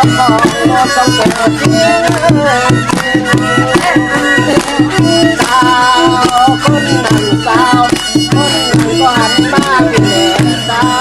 ສາວຄົນນັ້ນ ສາວຄົນນັ້ນກໍຫັນມາພີ່ແຫຼະ ສາວຄົນນັ້ນກໍຫັນມາ.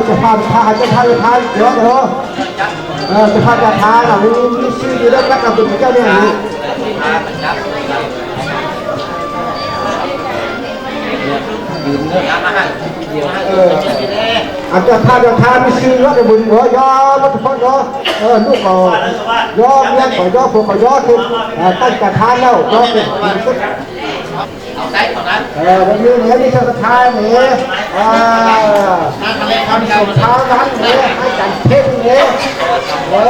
ເຈົ້າພາບ ພາ ເຈົ້າພາບ ເຈົ້າພາບ ເຈົ້າພາບ ເອີ ເຈົ້າພາບ ເຈົ້າພາບ ມີ ມີຊື່ຢູ່ໃນຈັກກະບຸນເຈົ້າແມ່ນີ້ ເອີ ອັນເຈົ້າພາບ ເຈົ້າພາບ ມີຊື່ຢູ່ໃນຈັກກະບຸນ ເອີ ຍອມໝົດທຸກຄົນເນາະ ເອີ ລູກກໍຍອມ ເມຍກໍຍອມ ຜົວກໍຍອມ ຄື ເອີ ຕັ້ງໃຈທານແລ້ວ ຍອມເປັນ ເອີ ວັນນີ້ນີ້ມີສັດທານີ້ ອ່າ ທາງສົງຄາມນັ້ນນີ້ ອາຈານເພັງນີ້ ເອີ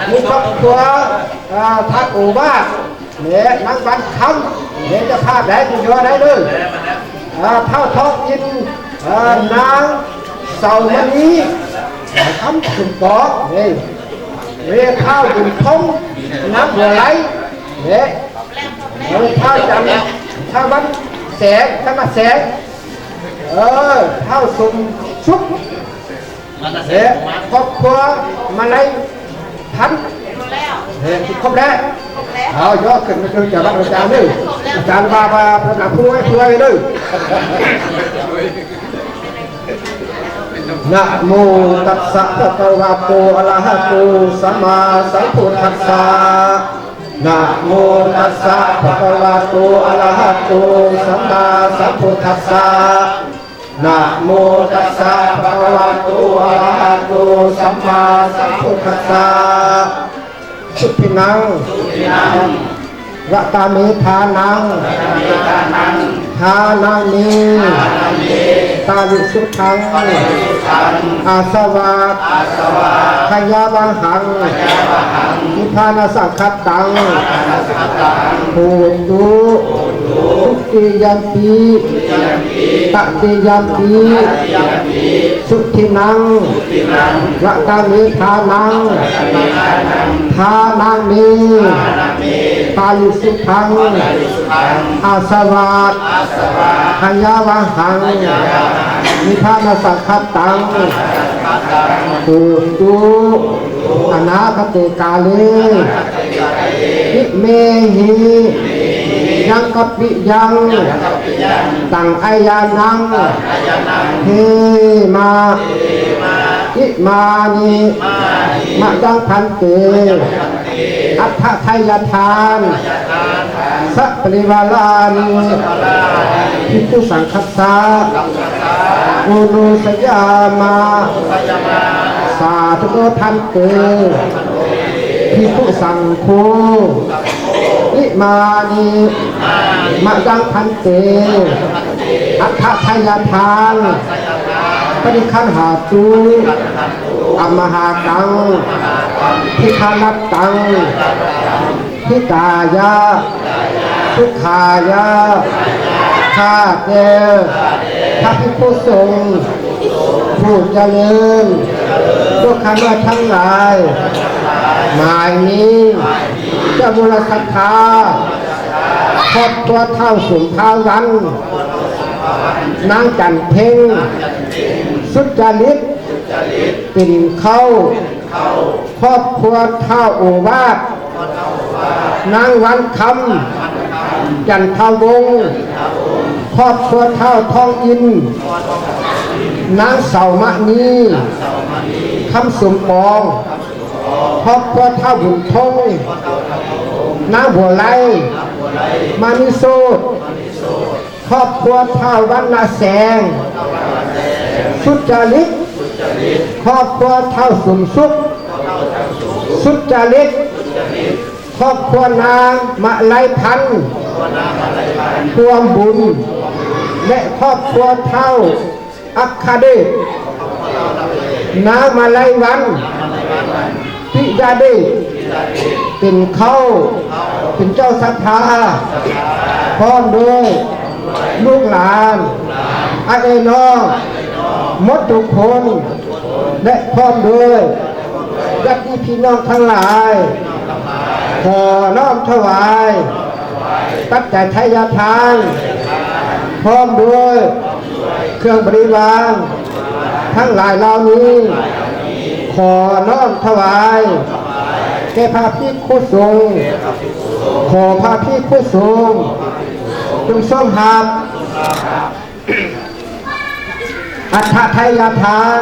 ມີຄອບຄົວ ອ່າ ທ່ານໂອວາດນີ້ ນາງວັນຄຳນີ້ ເຈົ້າພາບໄດ້ ຢູ່ຢູ່ໄດ້ເລີຍ ອ່າ ທ້າວທອງອິນ ອ່າ ນາງເສົາມະນີ ຄຳສົມປອງນີ້ ເວຂາວບຸນທົງ ນາງບົວໄລ ແລະ ເອີ ທ້າວຈັນ ທ້າວວັນແສງ ທຳມະແສງ ເອີ ທ້າວສົມສຸກ ແລະ ຄອບຄົວມາໄລພັນ ເອີ ຄົບແລ້ວ ເອົາ ຍໍຂຶ້ນມາເຈີອາຈານ ອາຈານເດີ ອາຈານວ່າ ວ່າສຳລັບຜູ້ໃຫ້ ຜູ້ໃຫ້ເດີ. ນະໂມຕັດສະ ພະຄະວະໂຕ ອະລະຫະໂຕ ສຳມາສຳພຸດທັດສະ ນະໂມຕັດສະ ພະຄະວະໂຕ ອະລະຫະໂຕ ສຳມາສຳພຸດທັດສະ ນະໂມຕັດສະ ພະຄະວະໂຕ ອະລະຫະໂຕ ສຳມາສຳພຸດທັດສະ ສຸທິນັງ ວະຕາມິ ທານັງ ທານັງເມ ປາລິສຸດທັງ ອາສະວະ ຂະຍາວະຫັງ ນິບພານະສັງຄະຕັງ ໂຫຕຸ ທຸຕິຍຳປີ ຕະຕິຍຳປີ ສຸທິນັງ ວະຕາມິ ທານັງ ທານັງເມ ປາລິສຸດທັງ ອາສະວະ ຂະຍາວະຫັງ ນິບພານະສັງຄະຕັງ ໂຫຕຸ ອະນາຄະຕິກາເລ ອິເມຫິ ຍັງກະປິຍັງ ຕັງອາຍານັງ ເພມາ ອິມານິ ມະຍັງພັນເຕ ອັດຖະທາຍະທານ ສະປະລິວາລານິ ພິກຂຸສັງຄັດສະ ໂອໂນຊະຍາມະ ສາທຸໂນພັນເຕ ພິກຂຸສັງໂຄ ອິມານິ ມະຍັງພັນເຕ ອັດຖະທາຍະທານ ປະລິຄັນຫາຕຸ ອຳມະຫາກັງ ທິຄະຣັດຕັງ ຫິຕາຍະ ສຸຂາຍະ ຂ້າແກ່ພະພິກຂຸສົງ ຜູ້ຈະເລີນ ພວກຂ້ານ້ອຍທັງຫຼາຍ ໝາຍມີເຈົ້າບຸນລັດສັດທາ ຄອບຄົວທ້າວສົມພາວັນ ນາງຈັນເພັງ ສຸດຈະລິດ ເປັນເຄົ້າ ຄອບຄົວທ້າວໂອວາດ ນາງວັນຄຳ ຈັນທະວົງ ຄອບຄົວທ້າວທອງອິນ ນາງເສົາມະນີ ຄຳສົມປອງ ຄອບຄົວທ້າວບຸນທົງ ນາງບົວໄລ ມະນີໂຊດ ຄອບຄົວທ້າວວັນນະແສງ ສຸດຈະລິດ ຄອບຄົວທ້າວສົມສຸກ ສຸດຈະລິດ ຄອບຄົວນາງມະໄລພັນ ຮ່ວມບຸນ ແລະ ຄອບຄົວທ້າວອັກຄະເດດ ນາງມະໄລວັນ ປິຍະເດດ ເປັນເຄົ້າ ເປັນເຈົ້າສັດທາ ພ້ອມດ້ວຍລູກຫຼານ ອາເອນ້ອງ ໝົດທຸກຄົນ ແລະ ພ້ອມດ້ວຍຍາດຕິພີ່ນ້ອງທັງຫຼາຍ ຂໍນ້ອມຖວາຍປັດໄຈໄທຍະທານ ພ້ອມດ້ວຍເຄື່ອງບໍລິວານທັງຫຼາຍເຫຼົ່ານີ້ ຂໍນ້ອມຖວາຍແກ່ພະພິກຂຸສົງ ຂໍພະພິກຂຸສົງຈົ່ງຊົງຮັບ ອັດຖະໄທຍະທານ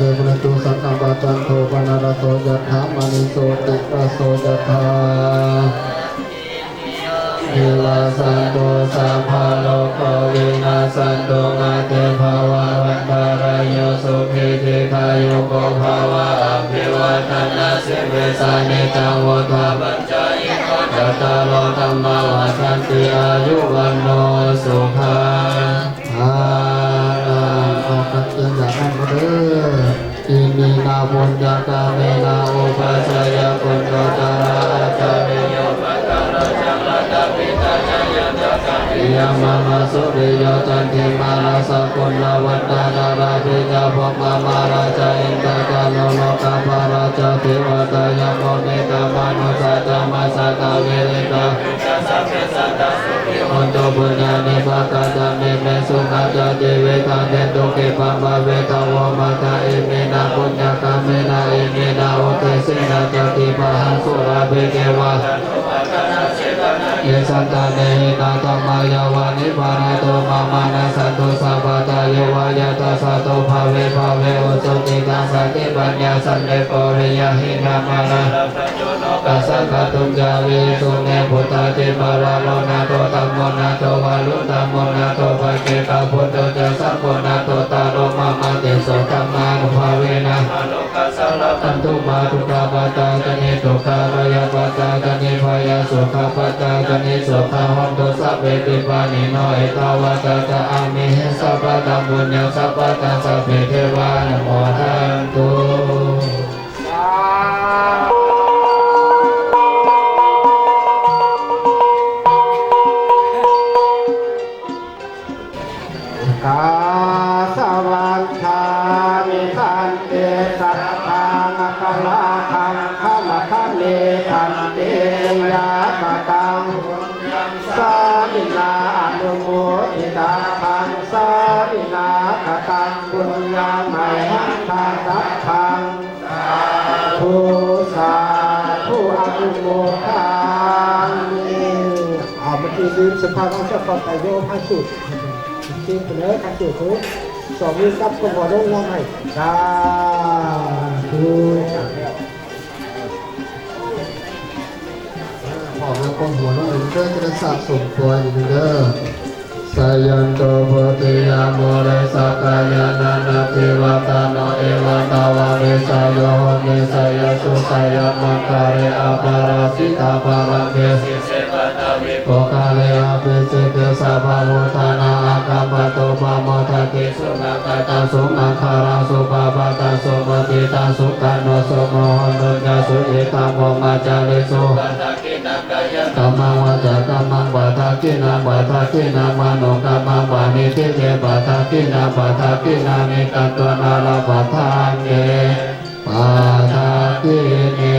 ติ ปุเรนตุ สังกัปปะ จันโท ปะนะระโส ยะถา มะณิ โชติระโส ยะถา สัพพิติโย วิวัชชันตุ สัพพะโรโค วินัสสันตุ มา เต ภะวะ วันตะรายุ สุขี ทีฆายุโก ภะวะ อะภิวาทะนะสีลิสสะ นิจจัง วุฑา ปะจายิโน จัตตาโร ธัมมา วัฑฒันติ อายุ วัณโณ สุขัง ພะລັง ອອກກັນເປັນຢ່າງນັ້ນເດີ. ອິເມນະ ປຸນຍະກຳເມນະ ອຸປັດຊະຍະປຸນໂຍ ຈາລະອາຈາລິໂຍ ປັກກະລາ ຈັກລະຕະປິຕະ ຈະຍັງຈັກກະປິຍັງ ມະມະສຸລິໂຍ ຈັນທິມາ ລາຊະກຸນລະວັດຕະ ນາລາປິດຊະ ພົມມະມາລາຊະ ອິນທະກະໂລ ໂລກະພະລາຊະ ເທວະຕາ ຍະໂມ ເມກະມະນຸດສາ ຈາມະສາຕະ ເວລິຕາ ໂຫນຕຸ ປຸນຍານິບາຕາ ຈາເມ ເມ ສຸຂາ ຈາຕິ ເວທາ ເນຕຸ ເຂປະ ພະເວທາ ໂອພາທາ ອິເມນະ ປຸນຍະກຳເມນະ ອິເມນະ ອຸເທເສນະ ຈາຕິພະຫັງ ສຸລາເພ ເກວະ Ye santāne hinā dhammā yāva nibbānato mamaṃ nassantu sabbadā yeva yattha jāto bhave bhave ujucittaṃ satipaññā sallekho viriyamhinā mārā rakkhañca nokāsaṃ kātuñca vihiṃsume. Buddhādhipavaro nātho dhammo nātho varuttamo nātho paccekabuddho ca saṅgho nāthottaro mamaṃ tesottamānubhāvena mārokāsaṃ labhantu mā. Dukkhappattā ca niddukkhā bhayappattā ca nibbhayā sokappattā ca nissokā hontu sabbepi pāṇino. Ettāvatā ca amhehi sambhataṃ puññasampadaṃ sabbe devānumodantu. Kāsa vandāmi bhante sabbaṃ aparādhaṃ khamatha me bhante. Yaṃkataṃ sāminā anumoditabbaṃ sāminā kataṃ puññaṃ mayhaṃ dātabbaṃ. ສາທຸ ສາທຸ ອະນຸໂມທາມິ. ເອົາ ເມື່ອກີ້ລືມສຸພາບເວົ້າ ເຈົ້າຂອງໄປໂຍພະສູດ ເຈັບໄປເລີຍພະສູດ ສອງມືຈັບກົ້ມຫົວລົງ ຮ້ອງໄຫ້ ສາທຸ. ພ້ອມແລ້ວກົ້ມຫົວລົງເລີຍເດີ ຈະໄດ້ສາບສົມຕົວອີກເດີ. Jayanto bodhiyā mūle sakyānaṃ nandivaḍḍhano, evaṃ tvaṃ vijayo hohi jayassu jayamaṅgale, aparājitapallaṅke sīse paṭhavipokkhare abhiseke sabbabuddhānaṃ aggappatto pamodati. Sunakkhattaṃ sumaṅgalaṃ supabhātaṃ suhuṭṭhitaṃ, sukhaṇo sumuhutto ca suyiṭṭhaṃ brahmacārisu, kammaṃ vācākammaṃ padakkhiṇaṃ, padakkhiṇaṃ manokammaṃ, paṇidhī te padakkhiṇā, padakkhiṇāni katvāna labhantatthe padakkhiṇe.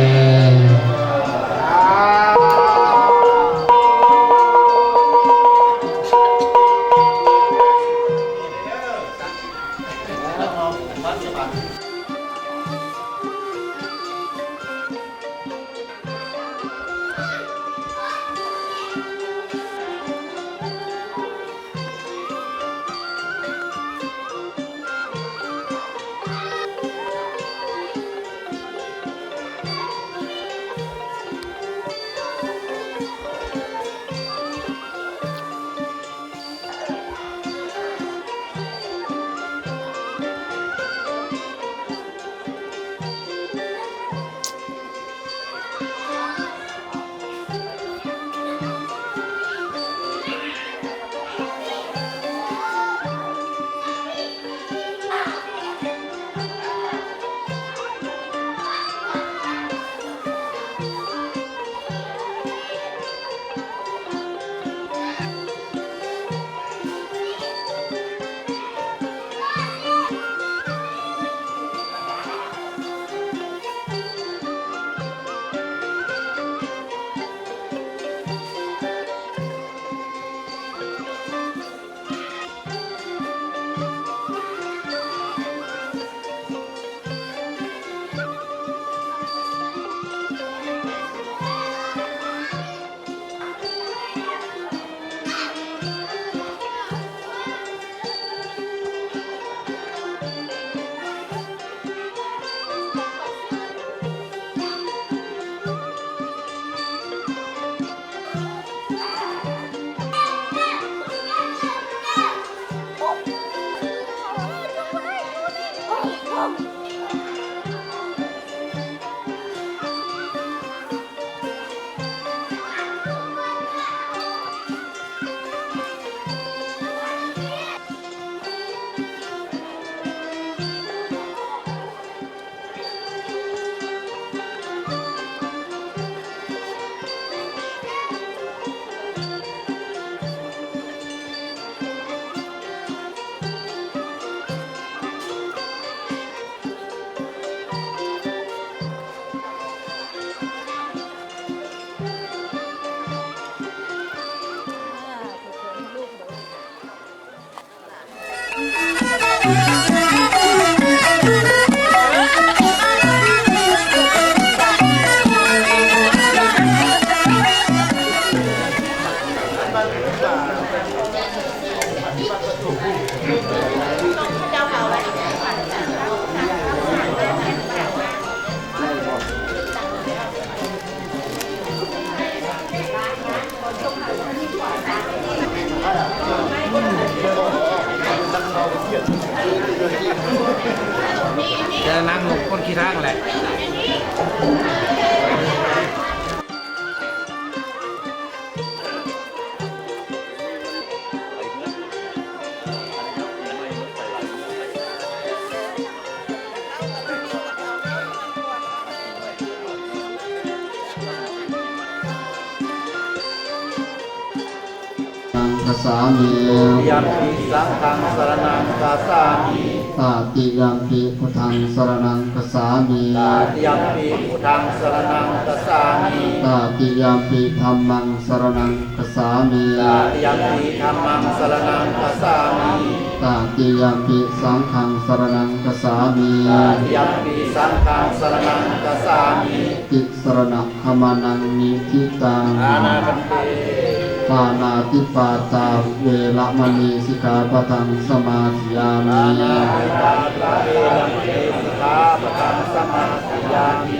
ນາງນົກຄົນຂີ້ທາງແຫຼະ. ສະຣະນັງຄັດສາມິ. ຕະຕິຍຳປິ ສັງຄັງ ສະຣະນັງຄັດສາມິ. ຕະຕິຍຳປິ ພຸດທັງ ສະຣະນັງຄັດສາມິ. ຕະຕິຍຳປິ ພຸດທັງ ສະຣະນັງຄັດສາມິ. ຕະຕິຍຳປິ ທຳມັງ ສະຣະນັງຄັດສາມິ. ຕະຕິຍຳປິ ທຳມັງ ສະຣະນັງຄັດສາມິ. ຕະຕິຍຳປິ ສັງຄັງ ສະຣະນັງຄັດສາມິ. ຕະຕິຍຳປິ ສັງຄັງ ສະຣະນັງຄັດສາມິ. ຕິສະຣະນະ ຂະມະນັງ ນິທິຕັງ. ປານາຕິປາຕາ ເວລະມະນີ ສິກຂາປະທັງ ສະມາທິຍາມິ. ປານາຕິປາຕາ ເວລະມະນີ ສິກຂາປະທັງ ສະມາທິຍາມິ.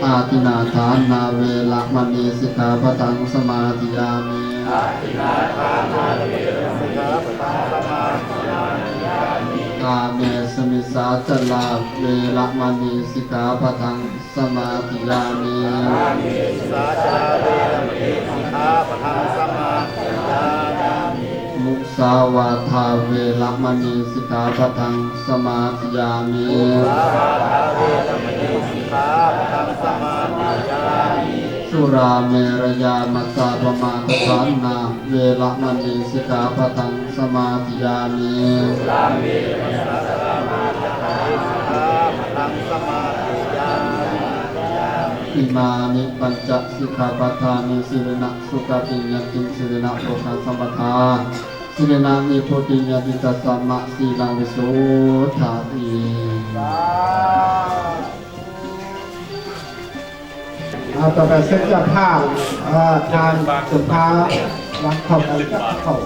ອາທິນນາທານາ ເວລະມະນີ ສິກຂາປະທັງ ສະມາທິຍາມິ. ອາທິນນາທານາ ເວລະມະນີ ສິກຂາປະທັງ ສະມາທິຍາມິ. ກາເມສຸມິດສາຈາລາ ເວລະມະນີ ສິກຂາປະທັງ ສະມາທິຍາມິ. ກາເມສຸມິດສາຈາລາ ເວລະມະນີ ສິກຂາປະທັງ ສະມາທິຍາມິ. ມຸສາວາທາ ເວລະມະນີ ສິກຂາປະທັງ ສະມາທິຍາມິ. ມຸສາວາທາ ເວລະມະນີ ສິກຂາປະທັງ ສະມາທິຍາມິ. ສຸລາເມລະຍາ ມັດຈະປະມາທະຖານາ ເວລະມະນີ ສິກຂາປະທັງ ສະມາທິຍາມິ. ສຸລາເມລະຍະ ມັດຈະປະມາທະຖານາ ສິກຂາປະທັງ ສະມາທິຍາມິ. ອິມານິ ປັນຈະ ສິກຂາປະທານີ ສີເລນະ ສຸຂະຕິ ຍັນຕິ ສີເລນະ ໂພຄະ ສຳປະທາ ສີເລນະ ນິບພຸຕິ ຍາຕິ ຕັດສະມະ ສີລັງ ວິສຸດທາ ຕິ. ອ່າ ຕໍ່ໄປເຊີນເຈົ້າພາບ ເອີ ທ່ານສຸພາ ວັນເຂົ້າໄປກັບເຂົ້າ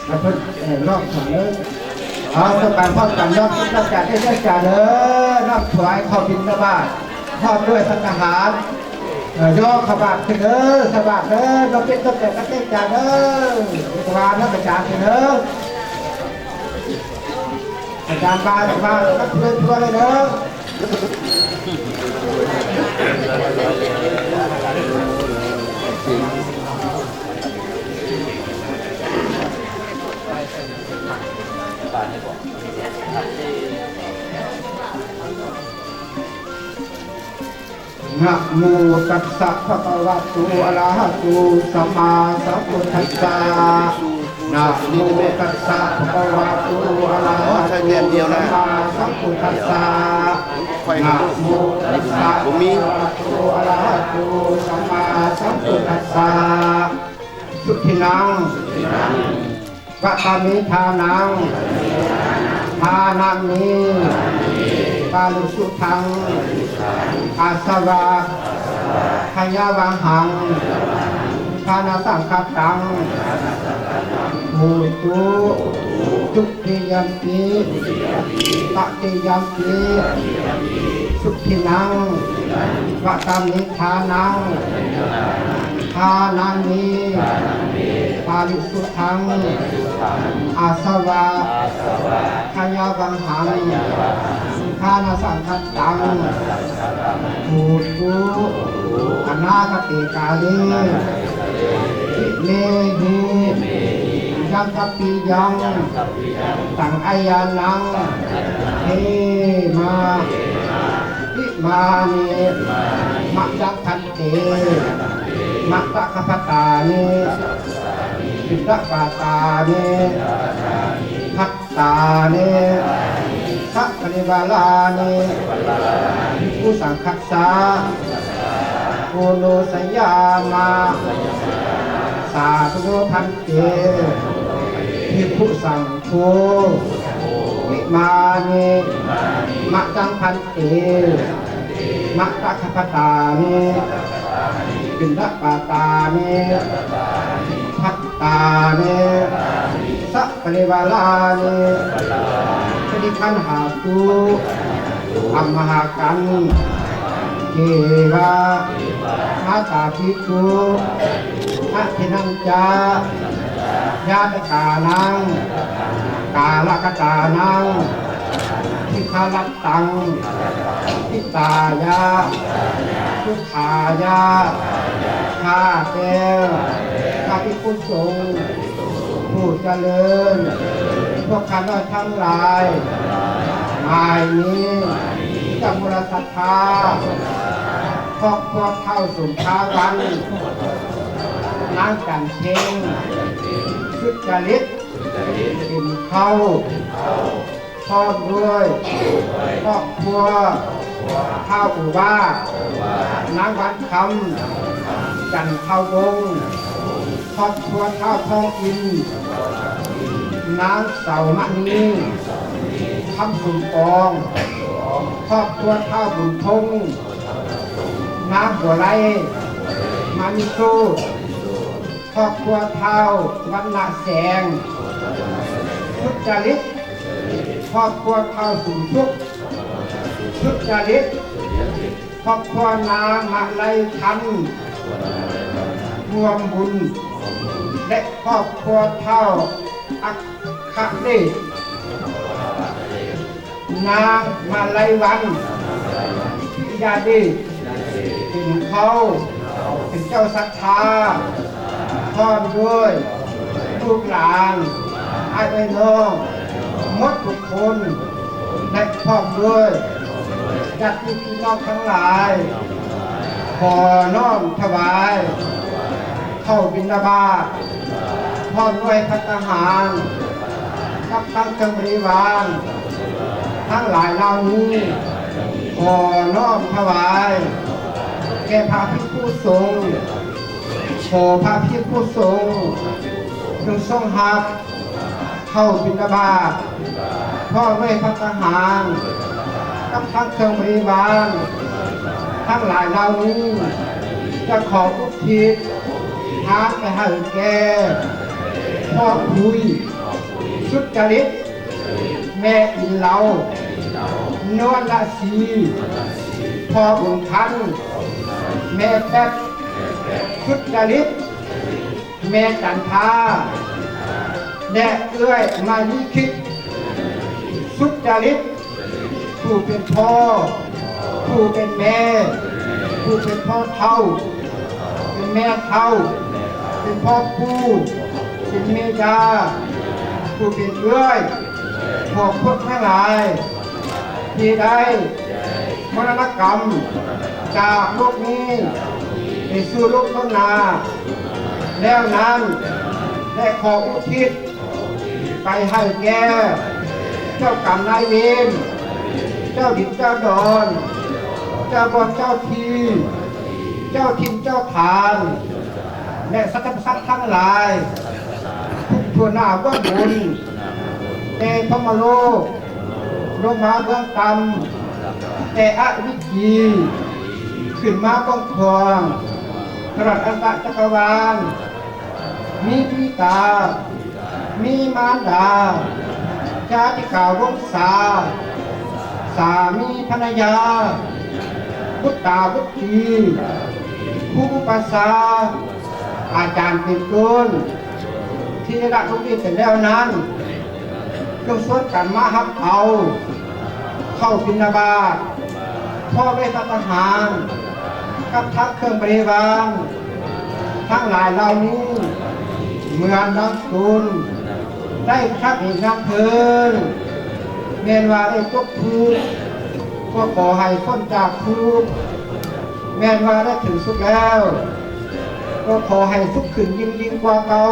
ແລະ ເພິ່ນ ເອີ ຮ້ອງເຖິງເດີ ເອົາ ສະບາຍພ້ອມກັນ ນ້ອມຈິດນ້ອມໃຈເດີ ເດີ ເດີ ນ້ອມຖວາຍເຂົ້າບິນທະບາດ ພ້ອມດ້ວຍພັດຕາຫານ ເອີ ຍໍເຂົ້າບາດຂຶ້ນເດີ ສະບາດເດີ ນ້ອມຈິດນ້ອມໃຈກັບເຈົ້າເດີ ເອກະວານນຳອາຈານຂຶ້ນເດີ ອາຈານບາຍ ບາຍ ບາຍ ເພື່ອນໆ ເດີ. ນະໂມຕັດສະ ພະຄະວະໂຕ ອະລະຫະໂຕ ສຳມາສຳພຸດທັດສະ. ນະໂມຕັດສະ ພະຄະວະໂຕ ອະລະຫະໂຕ ສຳມາສຳພຸດທັດສະ. ນະໂມຕັດສະ ພະຄະວະໂຕ ອະລະຫະໂຕ ສຳມາສຳພຸດທັດສະ. ສຸທິນັງ ວະຕາມິ ທານັງ ທານາມິ ປາລິສຸດທັງ ອາສະວະ ຂະຍາວັງຫັງ ທານະສັງຄະຕັງ ໂຫຕຸ ທຸຕິຍຳປິ ຕະຕິຍຳປິ ສຸທິນັງ ວະຕາມິ ທານັງ ທານາມິ ປາລິສຸດທັງ ອາສະວະ ຂະຍາວັງຫັງ ທານະສັງຄະຕັງ ໂຫຕຸ ອະນາຄະຕິກາລີ ວິເມຫິ ຍັງຄະປິຍັງ ຕັງອາຍານັງ ເທມາ ອິມານິ ມະຍັງພັນເຕ ມະຕະຄະປະຕານິ ປິນດາປາຕານິ ພັດຕານິ ສະປະລິວາລານິ ພິກຂຸສັງຄັດສະ ໂອໂນຊະຍາມະ ສາທຸໂນພັນເຕ ພິກຂຸສັງໂຄ ອິມານິ ມະຍັງພັນເຕ ມະຕະຄະປະຕານິ ປິນດາປາຕານິ ພັດຕານິ ສະປະລິວາລານິ ປະລິຄັນຫາຕຸ ອຳມະຫາກັນ ເທວາ ມາຕາພິກຂຸ ອະທິນັນຈະ ຍາຕະການັງ ກາລະກະຕານັງ ທິຄາລັດຕັງ ຫິຕາຍະ ສຸຂາຍະ ຂ້າແຕ່ພະພິກຂຸສົງຜູ້ຈະເລີນ, ພວກຂ້ານ້ອຍທັງຫຼາຍ ໝາຍນີ້ ຈາກມູນລະສັດທາ ຄອບຄົວທ້າວສົມພາວັນ ນາງຈັນເພັງ ສຸດຈະລິດ ເປັນເຄົ້າ ພ້ອມດ້ວຍຄອບຄົວທ້າວໂອວາດ ນາງວັນຄຳ ຈັນທະວົງ, ຄອບຄົວທ້າວທອງອິນ ນາງເສົາມະນີ ຄຳສົມປອງ, ຄອບຄົວທ້າວບຸນທົງ ນາງບົວໄລ ມະນີໂຊດ, ຄອບຄົວທ້າວວັນນະແສງ ສຸດຈະລິດ, ຄອບຄົວທ້າວສຸນທຸກ ສຸດຈະລິດ, ຄອບຄົວນາງມະໄລທັນ ຮ່ວມບຸນ ແລະ ຄອບຄົວທ້າວອັກຄະເດດ ນາງມະໄລວັນ ພິຍາເດດ ເປັນເຄົ້າ ເປັນເຈົ້າສັດທາ ພ້ອມດ້ວຍລູກຫຼານ ອ້າຍເອື້ອຍນ້ອງ ໝົດທຸກຄົນ ແລະ ພ້ອມດ້ວຍຍາດຕິພີ່ນ້ອງທັງຫຼາຍ ຂໍນ້ອມຖວາຍເຂົ້າບິນທະບາດ ພ້ອມດ້ວຍພັດຕາຫານ ກັບທັງເຄື່ອງບໍລິວານ ທັງຫຼາຍເຫຼົ່ານີ້ ຂໍນ້ອມຖວາຍແກ່ພະພິກຂຸສົງ, ຂໍພະພິກຂຸສົງຈົ່ງຊົງຮັບເຂົ້າບິນທະບາດ ພ້ອມດ້ວຍພັດຕາຫານ ກັບທັງເຄື່ອງບໍລິວານ ທັງຫຼາຍເຫຼົ່ານີ້ ຈະຂໍອຸທິດທານໄປໃຫ້ແກ່ພໍ່ຄຸຍ ສຸດຈະລິດ, ແມ່ອິນເລົາ ນວນລະສີ, ພໍ່ບຸນທັນ, ແມ່ແປັດ ສຸດຈະລິດ, ແມ່ຈັນທາ ແລະ ເອື້ອຍມາລີຄິດ ສຸດຈະລິດ, ຜູ້ເປັນພໍ່, ຜູ້ເປັນແມ່, ຜູ້ເປັນພໍ່ເຖົ້າ, ເປັນແມ່ເຖົ້າ, ເປັນພໍ່ປູ່, ເປັນແມ່ຍ່າ, ຜູ້ເປັນເອື້ອຍ, ຂອງພວກທັງຫຼາຍ ທີ່ໄດ້ມໍລະນະກຳຈາກໂລກນີ້ໄປສູ່ໂລກເບື້ອງໜ້າແລ້ວນັ້ນ ແລະ ຂໍອຸທິດ ໄປໃຫ້ແກ່ເຈົ້າກຳນາຍເວນ, ເຈົ້າດິນເຈົ້າດອນ, ເຈົ້າບ່ອນເຈົ້າທີ່, ເຈົ້າຖິ່ນເຈົ້າຖານ ແລະ ສັດທະປະຊາທັງຫຼາຍ, ທຸກທົ່ວໜ້າເບື້ອງບົນ, ແຕ່ພົມມະໂລກ ລົງມາເບື້ອງຕ່ຳ, ແຕ່ອະວິຈີ ຂຶ້ນມາກວ້າງຂວາງ, ຕະຫຼອດອັນຕະຈັກກະວານ, ມີບິດາ ມີມານດາ, ຈາຕິກາວົງສາ, ສາມີພັນລະຍາ, ບຸດຕາບຸດຕີ, ຄູອຸປັດຊາ, ອາຈານເປັນຕົ້ນ, ທີ່ໄດ້ລະລຸເລດໄປແລ້ວນັ້ນ, ຈົ່ງຊວນກັນມາຮັບເອົາເຂົ້າບິນທະບາດ ພ້ອມດ້ວຍພັດຕາຫານ ກັບທັງເຄື່ອງບໍລິວານ ທັງຫຼາຍເຫຼົ່ານີ້ ເໝືອນດັ່ງຕົນໄດ້ກະທຳເອງນຳເພິ່ນ, ແມ່ນວ່າໄດ້ຕົກທຸກ ກໍຂໍໃຫ້ພົ້ນຈາກທຸກ, ແມ່ນວ່າໄດ້ເຖິງສຸກແລ້ວ ກໍຂໍໃຫ້ສຸກຂຶ້ນຍິ່ງໆກວ່າເກົ່າ,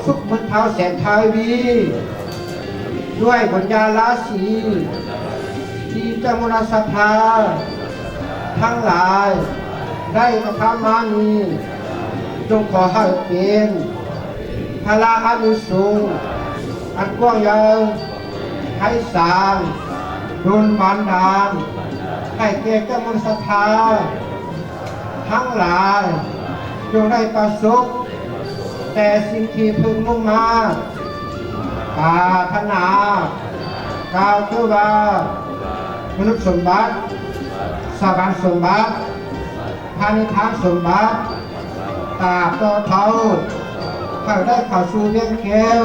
ສຸກເໝືອນທ້າວແສນທາວີ ດ້ວຍບຸນຍາລາສີ ທີ່ເຈົ້າມະນຸດສະພາທັງຫຼາຍໄດ້ກະທຳມານີ້, ຈົ່ງຂໍໃຫ້ເປັນພະລາອານິສົງອັນກວ້າງໃຫຍ່ໄພສານ ດົນບັນດານໃຫ້ແກ່ເຈົ້າມະນຸດສະພາ ທັງຫຼາຍຈົ່ງໄດ້ປະສົບແຕ່ສິ່ງທີ່ເພິ່ງມຸ່ງມາດປາດຖະໜາ, ກ່າວຄືວ່າ ມະນຸດສົມບັດ, ສະຫວັນສົມບັດ, ພະນິພານສົມບັດ, ຕາບຕໍ່ເທົ້າ ໃຫ້ໄດ້ເຂົ້າສູ່ວຽງແກ້ວ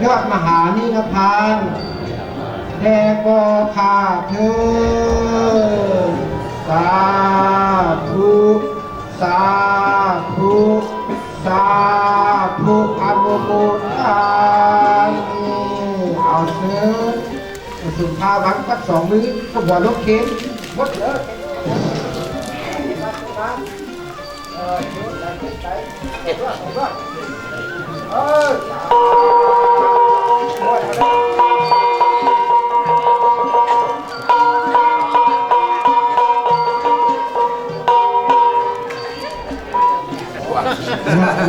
ຍອດມະຫານິລະພານ ແດ່ກໍຂ້າເທີ້ນ. ສາທຸ ສາທຸ ສາທຸ ອະນຸໂມທາມິ. ເອົາເຊີນ ສຸນທາວັນກັບສອງມື ກັບຫົວລົກເຄນ ໝົດເລີຍ.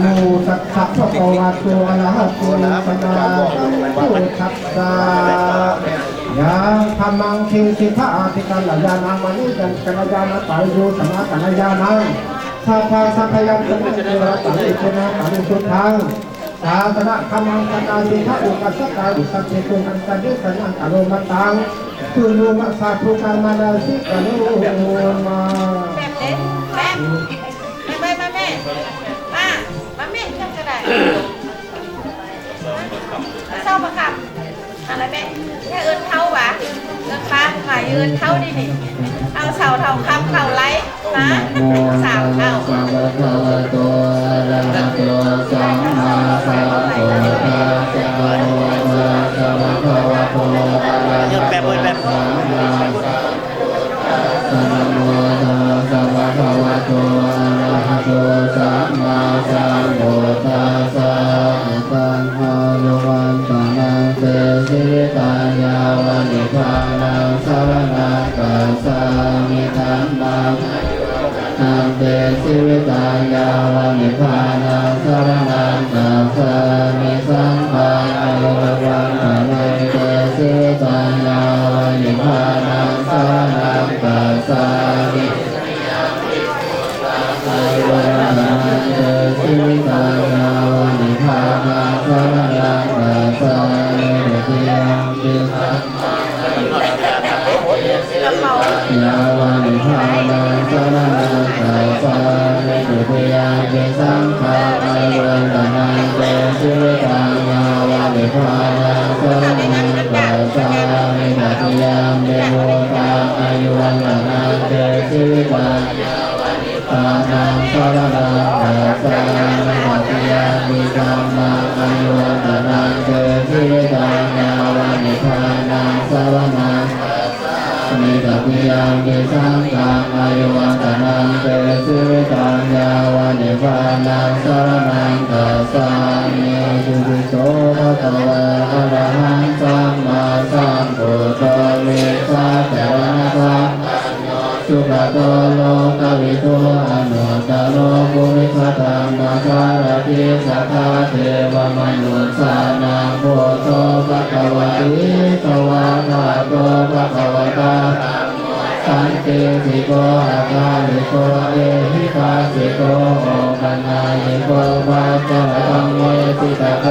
ນະໂມຕັດສະ ພະຄະວະໂຕ ອະລະຫະໂຕ ສຳມາສຳພຸດທັດສະ. ຍັງທຳມັງ ເທສິພະອາທິກາລະຍານາມະນິຍັງ ກັນລະຍານະຕາໂຍ ສະມາກັນລະຍານາ ສະພາສະພະຍັງ ສະມາເກວະຕາເລ ສະມາກາເລ ສຸດທັງ ສາສະນະຄຳມັງ ສະນາສິທະ ອຸປັດສະກາ ອຸປັດເສໂຕ ອັນຕະເດສະນັງ ອະໂລມະຕັງ ສຸໂນມະ ສາທຸກາ ມະນະສິກາໂນມະ. ແມ່ ມາ ມາແມ່ ມາ ມາແມ່ ມາ ມາແມ່ ເຈົ້າກໍໄດ້. ເຊົາປະຄຳ ອັນນັ້ນແມ່ ຢ່າເອີ້ນເຖົ້າຫວາ ເອີ້ນປ້າຫວາ ຢ່າເອີ້ນເຖົ້າເດນີ້. ເອົາເຊົາເຖົ້າຄຳເຖົ້າໄລມາ ສາມເຖົ້າ. ນະໂມຕັດສະ ພະຄະວະໂຕ ອະລະຫະໂຕ ສຳມາສຳພຸດທັດສະ. ນະໂມຕັດສະ ພະຄະວະໂຕ ອະລະຫະໂຕ ສຳມາສຳພຸດທັດສະ. ນະໂມຕັດສະ ພະຄະວະໂຕ ອະລະຫະໂຕ ສຳມາສຳພຸດທັດສະ. ຕັງ ອາຍຸວັນຕະນັງ ເຕ ຊີວິຕັງ ຍາວະ ນິບພານັງ ສະລະນັງ ກັດສາມິ. ທຳມັງ ອາຍຸວັນຕະນັງ ເຕ ຊີວິຕັງ ຍາວະ ນິບພານັງ ສະລະນັງ ກັດສາມິ. ສັງ ອາຍຸວັນຕະນັງ ເຕ ຊີວິຕັງ ຍາວະ ນິບພານັງ ສະລະນັງ ກັດສາມິ. ອາຍຸວັນຕະນັງ ເຕ ຊີວິຕັງ ຍາວະ ນິບພານັງ ສະລະນັງ ກັດສາມິ. ຕະຕິຍາມປິ ຍາວະ ນິບພານັງ ສະລະນັງ ກັດສາມິ. ທຸຕິຍາມປິ ສັງຄັງ ອາຍຸວັນຕະນັງ ເຕ ຊີວິຕັງ ຍາວະ ນິບພານັງ ສະລະນັງ ກັດສາມິ. ຕະຕິຍາມປິ ພຸດທັງ ອາຍຸວັນຕະນັງ ເຕ ຊີວິຕັງ ຍາວະ ນິບພານັງ ສະລະນັງ ກັດສາມິ. ຕະຕິຍາມປິ ທຳມັງ ອາຍຸວັນຕະນັງ ເຕ ຊີວິຕັງ ຍາວະ ນິບພານັງ ສະລະນັງ ກັດສາມິ. ຕະຕິຍາມປິ ສັງຄັງ ອາຍຸວັນຕະນັງ ເຕ ຊີວິຕັງ ຍາວະ ນິບພານັງ ສະລະນັງ ກັດສາມິ. ອິຕິປິໂສ ພະຄະວາ ອະລະຫັງ ສຳມາສຳພຸດໂທ ວິຊາຈາລະນະສັມປັນໂນ ສຸກະໂຕ ໂລກະວິທູ ອະນຸດຕະໂລ ປຸລິສະທຳມະສາລະຖິ ສັດຖາເທວະມະນຸດສານັງ ພຸດໂທ ພະຄະວາ ອິດສະວາກະໂຕ ພະຄະວະຕາ ທຳໂມ ສັນຕິດຖິໂກ ອະຄາລິໂກ ເອຫິປັດສິໂກ ໂອປະນາຍິໂກ ປັດຈະລະກຳເມ ຈິດຕະໂກ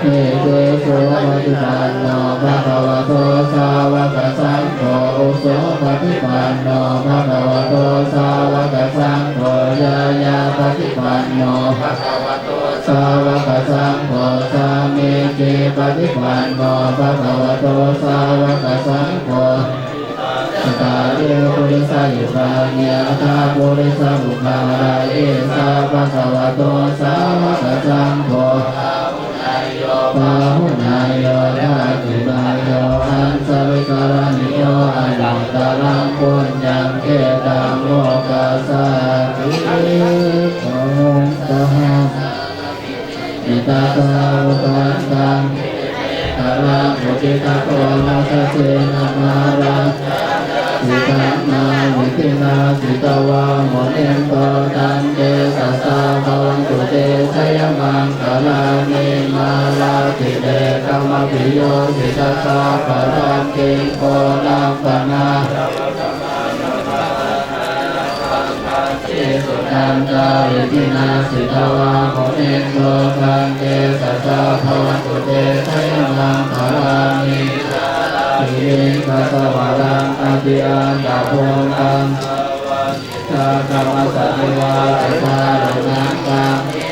ວິຊາ ເອຫິ ເອຫິ ເອຫິ ສຸປະຕິປັນໂນ ພະຄະວະໂຕ ສາວະກະສັງໂຄ ອຸໂສປະຕິປັນໂນ ພະຄະວະໂຕ ສາວະກະສັງໂຄ ຍາຍາປະຕິປັນໂນ ພະຄະວະໂຕ ສາວະກະສັງໂຄ ສາມີຈິປະຕິປັນໂນ ພະຄະວະໂຕ ສາວະກະສັງໂຄ ຍະຖາ ສະຕາເຣ ປຸລິສະຍຸຄານິ ອັດຖະປຸລິສະບຸກຄະລາ ເອສະ ພະຄະວະໂຕ ສາວະກະສັງໂຄ ອາຫຸເນຍໂຍ ປາຫຸເນຍໂຍ ທັກຂິເນຍໂຍ ອັນຊະລິກະລະນິໂຍ ອະນຸດຕະລັງ ປຸນຍັງ ເຂດຕະໂມກຂະສາຕິ ໂຕ ສະຫັດ ນິຕະສາວະຕັນຕັງ ເຂເຕ ຄະລັງ ອຸທິດຕະໂກ ມາຄະເສນະມາລັງ ສາທະທຳມະວິທິນາ ສິດຕະວາ ມຸນິນໂຕ ຕັນເຕຊະສາ ພະວັນຕຸ ເຕ ຊະຍະມັງຄະລານິ ມາລາທິເບກະມະພິໂຍ ສິດຕະສາ ພະລັງ ຄິງໂຄ ລັງຄະນາ ເສ ສຸນັນຕະ ວິທິນາ ສິດຕະວາ ມຸນິນໂຕ ຕັນເຕຊະສາ ພະວັນຕຸ ເຕ ຊະຍະມັງຄະລານິ ທີວິງຄະສະວະລັງ ອະຕິອັນຕະພູມຕັງ ຊາຄະມະສະເດວາ ອະທາຣະນັງ ກາມິ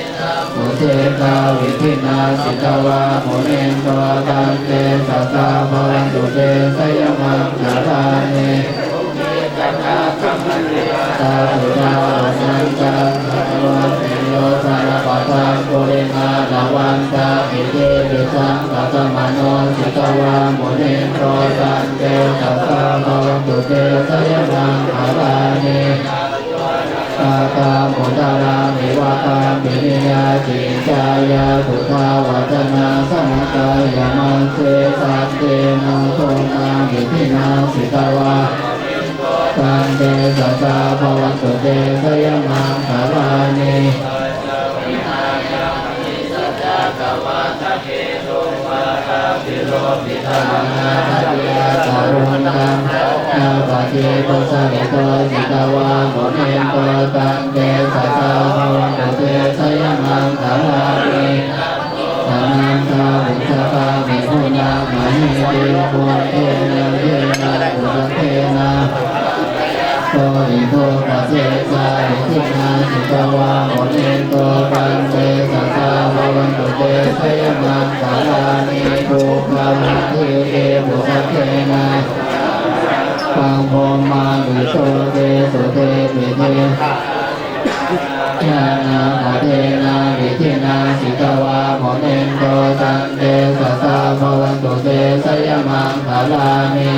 ມຸເສກາ ວິທິນາ ສິດຕະວາ ມຸນິນໂຕ ຕັນເຕຊະສາ ພະວັນຕຸ ວິລິຍະຈິດຕາຍະ ສຸດທາວັດທະນາ ສະນະກາຍະ ມັດເສ ສັດເທນະ ໂສມະວິທິນາ ສິດຕະວາ ຕັງ ເຕ ສະສາ ພະວັນຕຸ ເຕ ຊະຍະມັງຄະລານິ ອານາຖາຕິໂລພິໂຕ ສິດຕະວາ ມຸນີໂຕ ຕັງ ເຕ ສະສາ ພະວັນຕຸ ເຕ ຊະຍະມັງຄະລານິ ອະນັນຕະວົງສະຄາມິ ປຸນນະມະຫິຕິ ພຸດເທນະ ເທນະ ບຸດເທນະ ໂຕ ອິໂດ ປະເສສາ ວິທິນາ ສິດຕະວາ ມຸນີໂຕ ຕັງ ເຕ ສະສາ ພະວັນຕຸ ເຕ ຊະຍະມັງຄະລານິ ປຸກຂະລາທິເຕ ປຸດສະເກນະ ຕັງ ໂພມມະວິໂຊ ເຕ ສຸເຕ ປິເຕ ຍານາຄະເທນະ ວິທິນາ ສິດຕະວາ ມຸນີໂຕ ຕັງ ເຕ ສະສາ ພະວັນຕຸ ເຕ ຊະຍະມັງຄະລານິ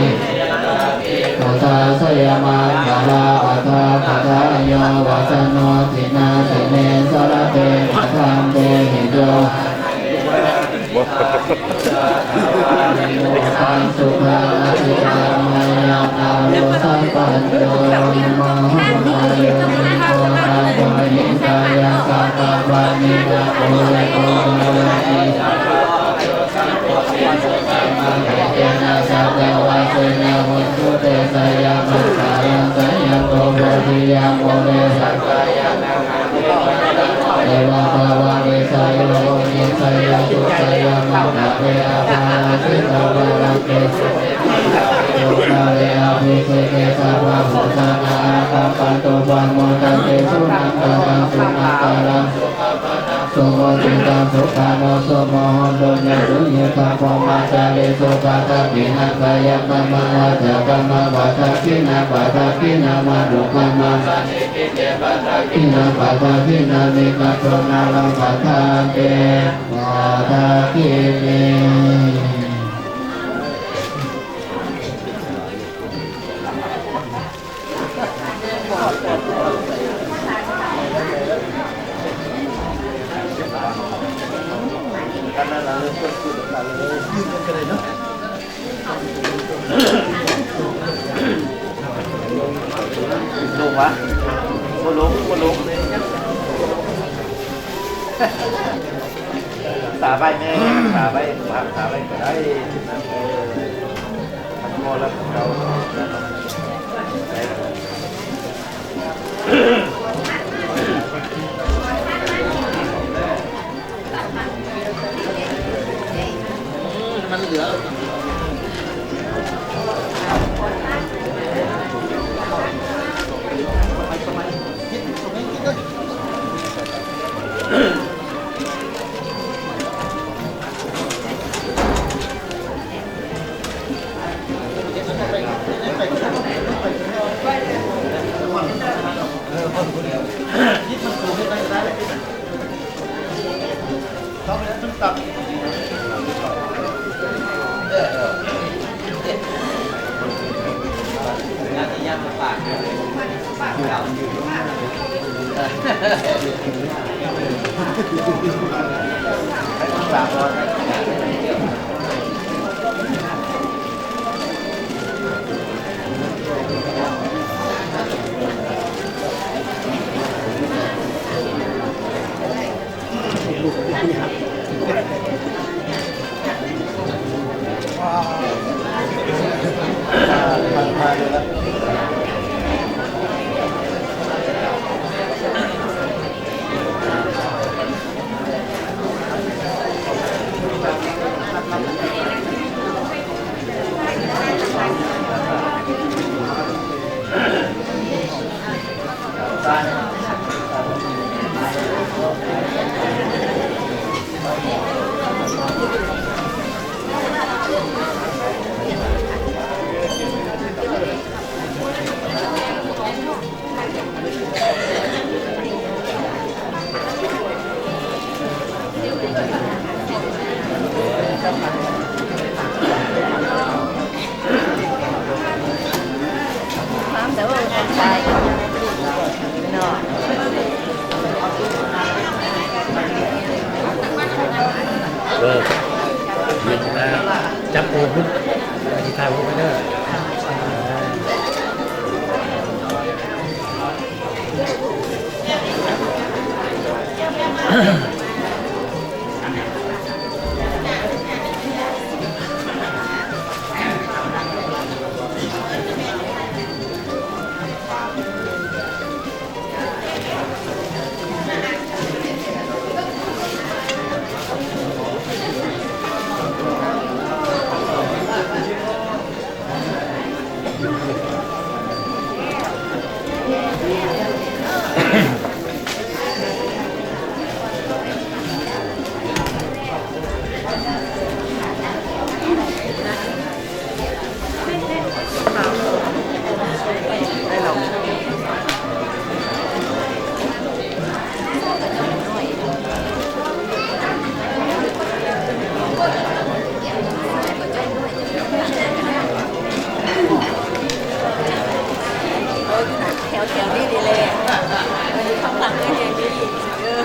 ພຸດທາ ຊະຍະມັງຄະລາ ອະຖາຄະທາໂຍ ວາສະໂນ ທິນາ ທິເນ ສະລະເຕ ອະທັງ ເຕ ຫິໂຕ ສຸຂັງ ອາຍຸ ວັນໂນ ສຸຂັງ ພະລັງ ບາໂລ ສັບພັນໂຕ ມະຫາໂມ ໂຄ ຄາໂຕ ຫິຕາຍະ ສັກກະປານິດາ ປຸເຣໂຕ ສາຄະ ເຕນະ ສັກກະວາເຊນະ ໂຫຕຸ ເຕ ຊະຍະມັງຄະລັງ ຈະຍັງໂຕ ໂພທິຍັງ ມູເລ ສັກກາຍານັງ ເອວະ ພະວະ ເອສະໂຍ ໂຫຕິ ຊະຍະສຸ ຊະຍະມັງຄະເລ ອະພາລາຊິຕະວະລັງເກ ສຸເມທາ ໂຕ ກາເລ ອະພິເສເກ ສັບພະພູຕານາ ອາຄັກຂັນຕຸ ປະໂມດະເຕ ສຸນັງຄະຕັງ ສຸມັງຄະລັງ ສຸຂະປະດາ ສຸໂຫຕິຕັງ ສຸຂານຸໂສມະໂຫຕຸ ຍະສຸຍິດຖາ ພຣມະຈາລີສຸ ປະທັກຂິນະກາຍະກຳມັງ ວາຈາກຳມັງ ປະທັກຂິນະ ປະທັກຂິນະ ມະໂນກຳມັງ ປະທັກຂິນະ ປະທັກຂິນານິ ກັມເປີງອາລັງ ປະທາເຕ ປະທັກຂິເມ. ລົງວະ ບໍ່ລົງ ບໍ່ລົງ ສາໄວ້ແມ່ ສາໄວ້ ສາໄວ້ກໍໄດ້ ເອີ ຄັນພໍແລ້ວເຮົາ ມັນເຫຼືອ. ງາມເດີ ອອກໄປເນາະ. ເອີ ເຫັນນະ ຈັບໂອພຸດ ອະທິຖານໄວ້ເດີ. ແຖວໆນີ້ດີແຫຼະ ຢູ່ຂ້າງຫຼັງເອີ ນີ້ ເອີ.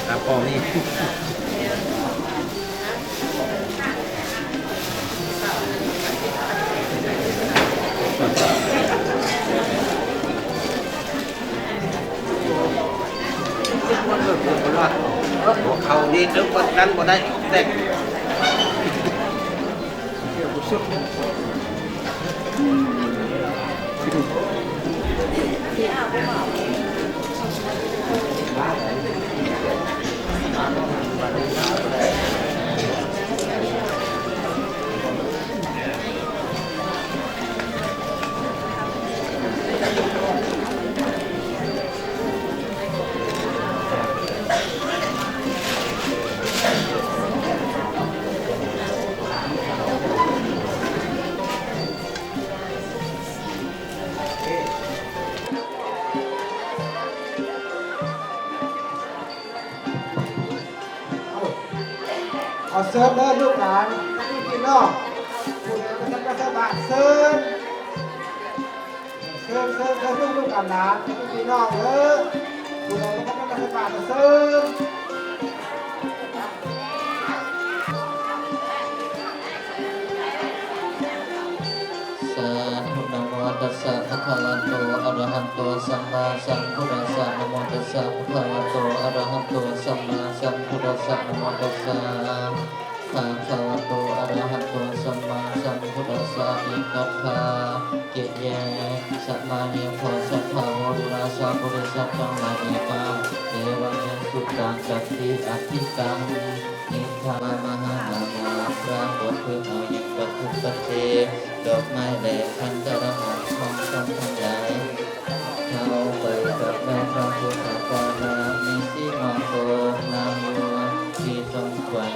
ຕາປອມນີ້. ຫົວເຂົ່ານີ້ເຖິງປານນັ້ນບໍ່ໄດ້ ແຕກ.ເອົາ ເຊີນເດີລູກຫຼານ ພີ່ນ້ອງ ຜູ້ໃດບໍ່ທັນໄດ້ໃສ່ບາດ ເຊີນ ເຊີນ ເຊີນ ເຊີນລູກໆຫຼານໆ ພີ່ນ້ອງເອີຍ ເຊີ ສາທຸ ນະໂມຕັດສະ ພະຄະວະໂຕ ອະລະຫະໂຕ ສຳມາສຳພຸດທັດສະ ນະໂມຕັດສະ ພະຄະວະໂຕ ອະລະຫະໂຕ ສຳມາສຳພຸດທັດສະ ນະໂມຕັດສະ ພະຄະວະໂຕ ອະລະຫະໂຕ ສຳມາສຳພຸດທັດສະ ເອກະທາ ເກເຍ ສະມາເນ ຂໍສັດທາໂວ ດູລາສະ ບໍລິສັດທັງຫຼາຍ ເອກາ ເອວັງ ຍັງ ສຸຕັງ ຈັກຂິ ອະທິຕັງ ນິທາ ມະຫານາມາ ປາກົດຂຶ້ນເອົາ ຍັງ ປັດຖຸປະເທ ດອກໄມ້ ແລະ ຄັນຕະລະໝາກ ຂອງສົງທັງຫຼາຍ ເຮົາໄປກັບແມ່ພະພຸດທະເຈົ້າ ນາມີສີມາໂຕ ນາຢູ່ທີ່ສົມຄວນ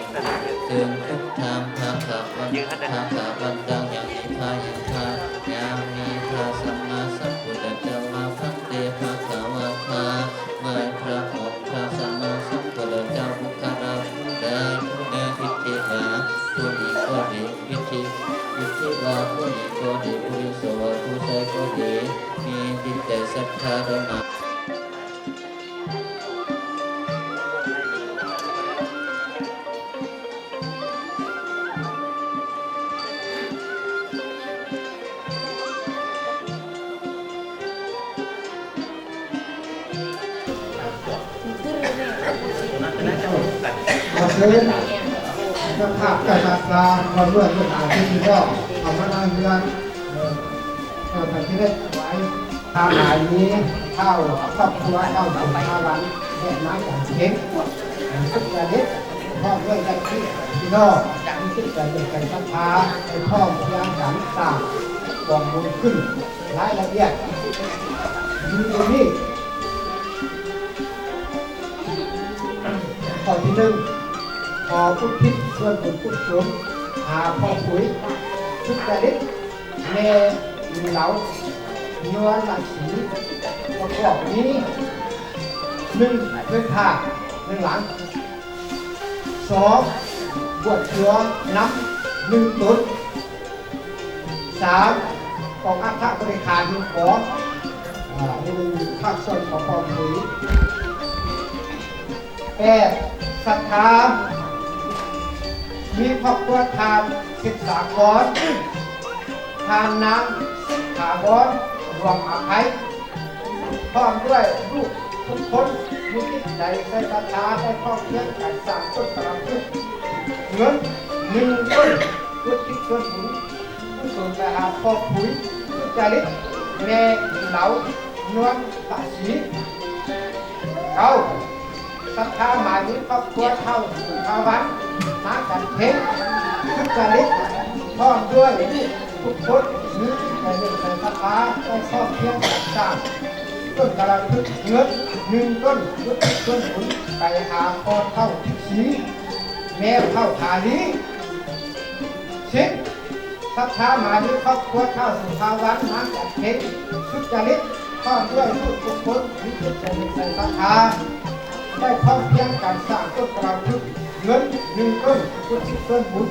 ເຊິ່ງທຸກທາງພະຄະວັນ ພະຄະວັນຕັງ ຍັງມີພະ ຍັງພະ ຍັງມີພະສຳມາສຳພຸດທະເຈົ້າ ມາພັນເຕ ພະຄະວາທາ ໄຫວ້ພະອົງພະສຳມາສຳພຸດທະເຈົ້າ ບຸກຄະລາຜູ້ໃດຜູ້ໜຶ່ງ ທິດທິລາຜູ້ນີ້ກໍດີ ວິທິ ວິທິລາຜູ້ນີ້ກໍດີ ບຸລິໂສຜູ້ໃດກໍດີ ມີຈິດໃຈສັດທາໄດ້ມາ ຂໍເຊີນເຈົ້າພາບເຈົ້າສັດທາ ພ້ອມດ້ວຍລູກຫຼານທີ່ດີເນາະ ເຂົ້າມາໃນເຮືອນ ເອີ ເອີ ກໍຊິໄດ້ຖວາຍ ຕາມຫຼາຍມີທ້າວຄອບຄົວ ທ້າວສົມພາວັນ ແລະ ນາງຈັນເພັງ ສຸດຈະລິດ ພ້ອມດ້ວຍຍາດຕິພີ່ນ້ອງ ທີ່ສຸດຈະລິດໃຈສັດທາ ໄດ້ພ້ອມພຽງກັນສ້າງກອງບຸນຂຶ້ນ. ລາຍລະອຽດມີດັ່ງນີ້. ຂໍ້ທີໜຶ່ງ ຂໍອຸທິດສ່ວນບຸນກຸສົນຫາພໍ່ຜຸຍ ສຸດຈະລິດ ແມ່ເຫຼົາ ຍວນລະສີ ປະກອບມີ ໜຶ່ງ ເຮືອນຜ້າ ໜຶ່ງຫຼັງ, ສອງ ບວດເສືອນຳ ໜຶ່ງຕົນ, ສາມ ກອງອັດຖະບໍລິຂານ ໜຶ່ງກອງ ອາ ນີ້ເປັນພາກສ່ວນຂອງຄອບຄົວ. ແປດ ສັດທາ ມີຄອບຄົວທ່ານ ສິດສາກອນ ທ່ານນາງ ສິດຖາວອນ ດວງອາໄພ ພ້ອມດ້ວຍລູກທຸກຄົນ ມີຈິດໃຈໃສ່ສັດທາ ໄດ້ພ້ອມພຽງກັນສ້າງຕົ້ນຕະລະພຶດ ເງິນ ໜຶ່ງຕົ້ນ ອຸທິດສ່ວນບຸນ ກຸສົນໄປຫາພໍ່ຜຸຍ ສຸດຈະລິດ ແມ່ເຫຼົາ ຍວນລະສີ. ເກົ້າ ສັດທາໝາຍມີຄອບຄົວທ້າວສຸນທາວັນ ນາງຈັນເພັງ ສຸດຈະລິດ ພ້ອມດ້ວຍລູກທຸກຄົນ ມີຈິດໃຈເຫຼື້ອມໃສສັດທາ ໄດ້ພ້ອມພຽງກັນສ້າງຕົ້ນກາລະພຶກເງິນ ໜຶ່ງຕົ້ນ ອຸທິດສ່ວນບຸນໄປຫາພໍ່ເຖົ້າທິດສີ ແມ່ເຖົ້າທາລີ. ສິບ ສັດທາໝາຍມີຄອບຄົວທ້າວສຸນທາວັນ ນາງຈັນເພັງ ສຸດຈະລິດ ພ້ອມດ້ວຍລູກທຸກຄົນ ມີຈິດໃຈເຫຼື້ອມໃສສັດທາ ໄດ້ພ້ອມພຽງກັນສ້າງຕົ້ນກາລະພຶກເງິນ ໜຶ່ງຕົ້ນ ອຸທິດສ່ວນບຸນ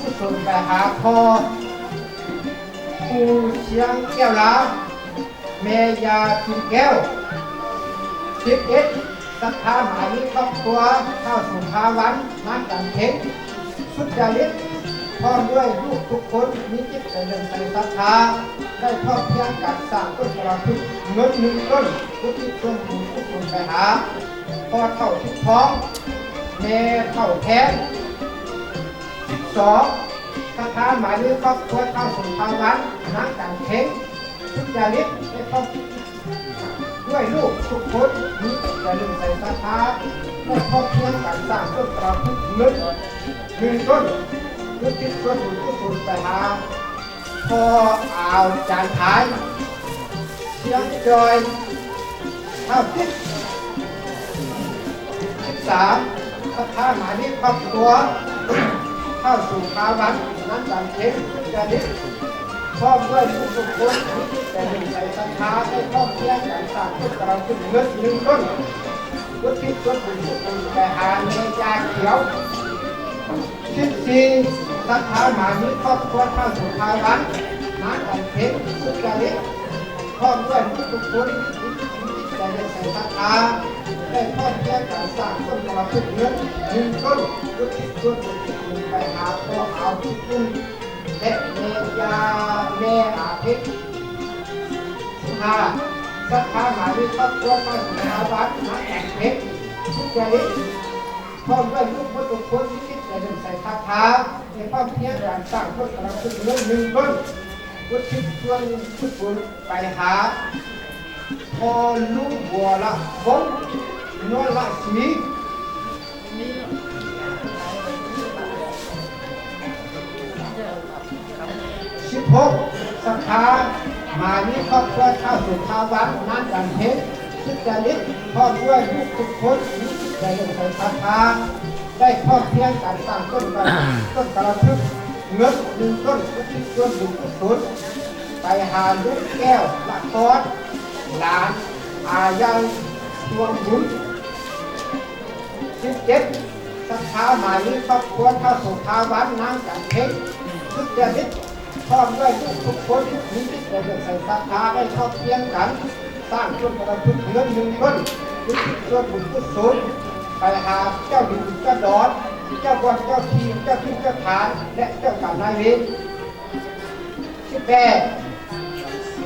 ກຸສົນໄປຫາພໍ່ ປູ່ຊຽງແກ້ວລາ ແມ່ຍ່າກິນແກ້ວ. ສິບເອັດ ສັດທາໝາຍມີຄອບຄົວທ້າວສຸນທາວັນ ນາງຈັນເພັງ ສຸດຈະລິດ ພ້ອມດ້ວຍລູກທຸກຄົນ ມີຈິດໃຈເຫຼື້ອມໃສສັດທາ ໄດ້ພ້ອມພຽງກັນສ້າງຕົ້ນກາລະພຶກເງິນ ໜຶ່ງຕົ້ນ ອຸທິດສ່ວນບຸນກຸສົນໄປຫາພໍ່ເຖົ້າທິດທອງ ແມ່ເຖົ້າແພງ. ສິບສອງ ສັດທາໝາຍມີຄອບຄົວທ້າວສົມພາວັນ ນາງຈັນເພັງ ສຸດຈະລິດ ໄດ້ພ້ອມດ້ວຍລູກທຸກຄົນ ມີຈິດໃຈເຫຼື້ອມໃສສັດທາ ໄດ້ພ້ອມພຽງກັນສ້າງຕົ້ນກາລະພຶກເງິນ ໜຶ່ງຕົ້ນ ອຸທິດສ່ວນບຸນກຸສົນໄປຫາ ພໍ່ອາວຈານທາຍ ຊຽງຈອຍ ທ້າວຕິດ. ສິບສາມ ສັດທາໝາຍມີຄອບຄົວທ້າວສຸນທາວັນ ນາງຈັນເພັງ ສຸດຈະລິດ ພ້ອມດ້ວຍລູກທຸກຄົນ ມີຈິດໃຈເຫຼື້ອມໃສສັດທາ ໄດ້ພ້ອມພຽງກັນສ້າງຕົ້ນກາລະພຶກເງິນ ໜຶ່ງຕົ້ນ ອຸທິດສ່ວນບຸນກຸສົນໄປຫາແມ່ຍ່າຂຽວ. ສິບສີ່ ສັດທາໝາຍມີຄອບຄົວທ້າວສຸນທາວັນ ນາງຈັນເພັງ ສຸດຈະລິດ ພ້ອມດ້ວຍທຸກໆຄົນ ມີຈິດໃຈ ແລະໃສ່ສັດທາ ໄດ້ພ້ອມພຽງກັນສ້າງຕົ້ນກາລະພຶກເງິນໜຶ່ງຕົ້ນ ອຸທິດສ່ວນບຸນກຸສົນໄປຫາພໍ່ອາວ ທິດອຸ່ນ ແລະແມ່ຍ່າ ແມ່ອາເພັກ. ສິບຫ້າ ສັດທາມາມີຄອບຄົວ ພະສຸທາວັນ ນາງຈັນເພັກ ສຸດຈະລິດ ພ້ອມດ້ວຍລູກໝົດທຸກຄົນ ມີຈິດໃຈເຫຼື້ອມໃສສັດທາ ໄດ້ພ້ອມພຽງກັນສ້າງຕົ້ນກາລະພຶກເງິນໜຶ່ງຕົ້ນ ອຸທິດສ່ວນບຸນກຸສົນໄປຫາພໍ່ລຸງ ວໍລະວົງ ນວນລະສີ. ສິບຫົກ ສັດທາມາມີຄອບຄົວ ທ້າວ ສຸທາວັນ ນາງຈັນເພັງ ສຸດຈະລິດ ພ້ອມດ້ວຍລູກທຸກຄົນ ມີຈິດໃຈເຫຼື້ອມໃສສັດທາ ໄດ້ພ້ອມພຽງກັນສ້າງຕົ້ນກາ ຕົ້ນກາລະພຶກເງິນໜຶ່ງຕົ້ນ ອຸທິດສ່ວນບຸນກຸສົນໄປຫາລຸງແກ້ວ ລະຄອນ ຫຼານອາໃຫຍ່ ຮ່ວມບຸນ. ສິບເຈັດ ສັດທາມາມີຄອບຄົວ ທ້າວ ສຸທາວັນ ນາງຈັນເພັງ ສຸດຈະລິດ ພ້ອມດ້ວຍລູກທຸກຄົນ ມີຈິດໃຈເຫຼື້ອມໃສສັດທາ ໄດ້ພ້ອມພຽງກັນສ້າງຕົ້ນກາລະພຶກເງິນໜຶ່ງຕົ້ນ ອຸທິດສ່ວນບຸນກຸສົນໄປຫາເຈົ້າດິນເຈົ້າດອນ ເຈົ້າບ່ອນເຈົ້າທີ່ ເຈົ້າຖິ່ນເຈົ້າຖານ ແລະເຈົ້າກຳນາຍເວນ. ສິບແປດ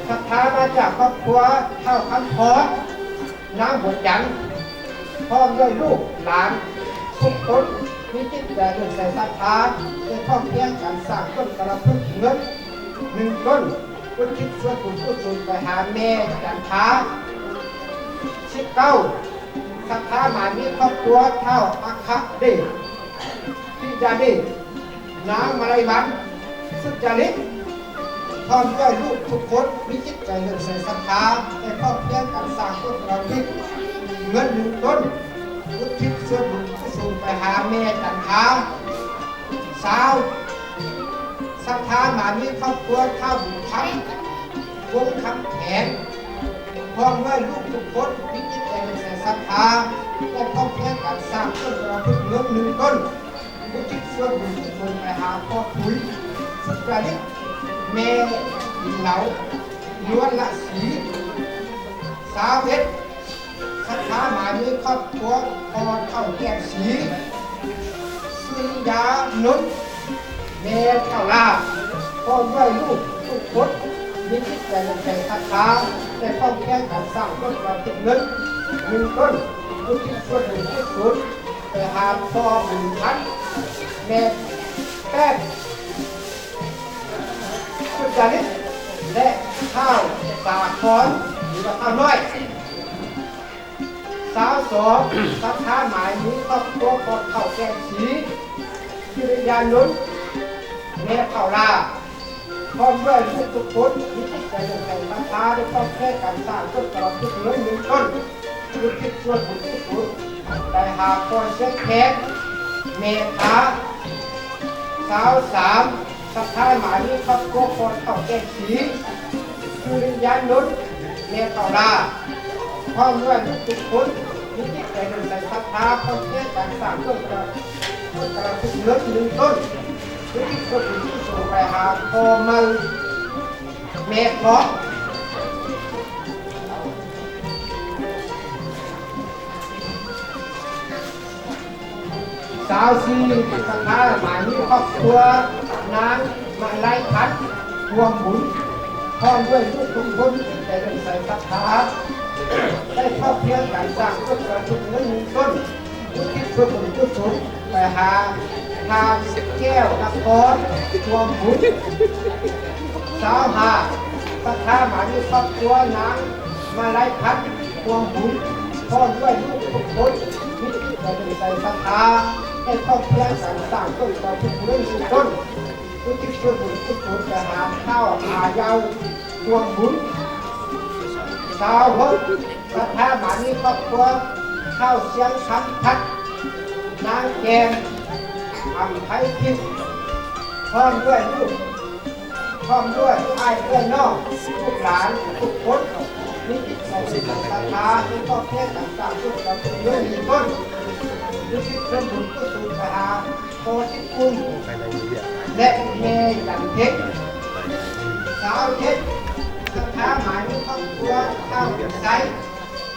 ສັດທາມາຈາກຄອບຄົວ ທ້າວ ຄຳພອນ ນາງບົວຈັນ ພ້ອມດ້ວຍລູກຫຼານທຸກຄົນ ມີຈິດໃຈເຫຼື້ອມໃສສັດທາ ໄດ້ພ້ອມພຽງກັນສ້າງຕົ້ນກາລະພຶກເງິນໜຶ່ງຕົ້ນ ອຸທິດສ່ວນບຸນກຸສົນໄປຫາແມ່ຈັນທາ. ສິບເກົ້າ ສັດທາມາມີຄອບຄົວ ທ້າວ ອັກຄະເດດ ພິຍາເດດ ນາງມາໄລວັນ ສຸດຈະລິດ ພ້ອມດ້ວຍລູກທຸກຄົນ ມີຈິດໃຈເຫຼື້ອມໃສສັດທາ ໄດ້ພ້ອມພຽງກັນສ້າງຕົ້ນກາລະພຶກເງິນໜຶ່ງຕົ້ນ ອຸທິດສ່ວນບຸນກຸສົນໄປຫາແມ່ຈັນທາ. ຊາວ ສັດທາມາມີຄອບຄົວ ທ້າວ ບຸນຄຳ ວົງຄຳແຂງ ພ້ອມດ້ວຍລູກທຸກຄົນ ມີຈິດໃຈເຫຼື້ອມໃສສັດທາ ໄດ້ພ້ອມພຽງກັນສ້າງຕົ້ນກາລະພຶກເງິນໜຶ່ງຕົ້ນ ອຸທິດສ່ວນບຸນກຸສົນໄປຫາພໍ່ຜຸຍ ສຸດຈະລິດ ແມ່ ເຫຼົ້າ ນວນລະສີ. ຊາວເອັດ ສັດທາມາມີຄອບຄົວ ພໍ່ເຖົ້າແກ້ວສີ ສຸລິຍານົນ ແມ່ເຖົ້າລາ ພ້ອມດ້ວຍລູກທຸກຄົນ ມີຈິດໃຈເຫຼື້ອມໃສສັດທາ ໄດ້ພ້ອມພຽງກັນສ້າງຕົ້ນກາລະພຶກເງິນໜຶ່ງຕົ້ນ ອຸທິດສ່ວນບຸນກຸສົນໄປຫາພໍ່ບຸນທັນ ແມ່ແປ້ນ ສຸດຈະລິດ ແລະ ທ້າວສາຄອນ ຫຼືວ່າທ້າວນ້ອຍ. ຊາວສອງ ສັດທາມາມີຄອບຄົວ ພໍ່ເຖົ້າແກ້ວສີ ສຸລິຍານົນ ແມ່ເຖົ້າລາ ພ້ອມດ້ວຍລູກທຸກຄົນ ມີຈິດໃຈເຫຼື້ອມໃສສັດທາ ໄດ້ພ້ອມພຽງກັນສ້າງຕົ້ນກາລະພຶກເງິນໜຶ່ງຕົ້ນ ອຸທິດສ່ວນບຸນກຸສົນໄປຫາພໍ່ຊຽງແຂກ ແມ່ທາ. ຊາວສາມ ສັດທາມາມີຄອບຄົວ ພໍ່ເຖົ້າແກ້ວສີ ສຸລິຍານົນ ແມ່ເຖົ້າລາ ພ້ອມດ້ວຍລູກທຸກຄົນ ມີຈິດໃຈເຫຼື້ອມໃສສັດທາ ພ້ອມພຽງກັນສ້າງຕົ້ນກາລະ ຕົ້ນກາລະພຶກເງິນໜຶ່ງຕົ້ນ ອຸທິດສ່ວນບຸນກຸສົນໄປຫາພໍ່ໃໝ່ ແມ່ທອງ. ຊາວສີ່ ສັດທາມາມີຄອບຄົວ ນາງມະໄລພັນ ຮ່ວມບຸນ ພ້ອມດ້ວຍລູກທຸກຄົນ ໃຈເຫຼື້ອມໃສສັດທາ ໄດ້ພ້ອມພຽງກັນສ້າງຕົ້ນກາລະພຶກເງິນໜຶ່ງຕົ້ນ ອຸທິດສ່ວນບຸນກຸສົນໄປຫາທ່ານແກ້ວນະຄອນ ຮ່ວມບຸນ. ຊາວຫ້າ ສັດທາມາມີຄອບຄົວ ນາງມະໄລພັນ ຮ່ວມບຸນ ພ້ອມດ້ວຍລູກທຸກຄົນ ມີຈິດໃຈເຫຼື້ອມໃສສັດທາ ໄດ້ພ້ອມພຽງກັນສ້າງຕົ້ນກາລະພຶກເງິນໜຶ່ງຕົ້ນ ອຸທິດສ່ວນບຸນກຸສົນໄປຫາທ້າວອາເຍົາ ຮ່ວມບຸນ. ຊາວຫົກ ສັດທາມາມີຄອບຄົວ ທ້າວຊຽງຄຳພັດ ນາງແກນ ອຳໄພພິນ ພ້ອມດ້ວຍລູກ ພ້ອມດ້ວຍອ້າຍເອື້ອຍນ້ອງ ລູກຫຼານທຸກຄົນ ມີຈິດໃຈເຫຼື້ອມໃສສັດທາ ໄດ້ພ້ອມພຽງກັນສ້າງຕົ້ນກາລະພຶກເງິນໜຶ່ງຕົ້ນ ອຸທິດສ່ວນບຸນກຸສົນໄປຫາພໍ່ທິດອຸ່ນ ແລະ ແມ່ຈັນເພັງ. ຊາວເຈັດ ສັດທາມາມີຄອບຄົວ ທ້າວບຸນໄຊ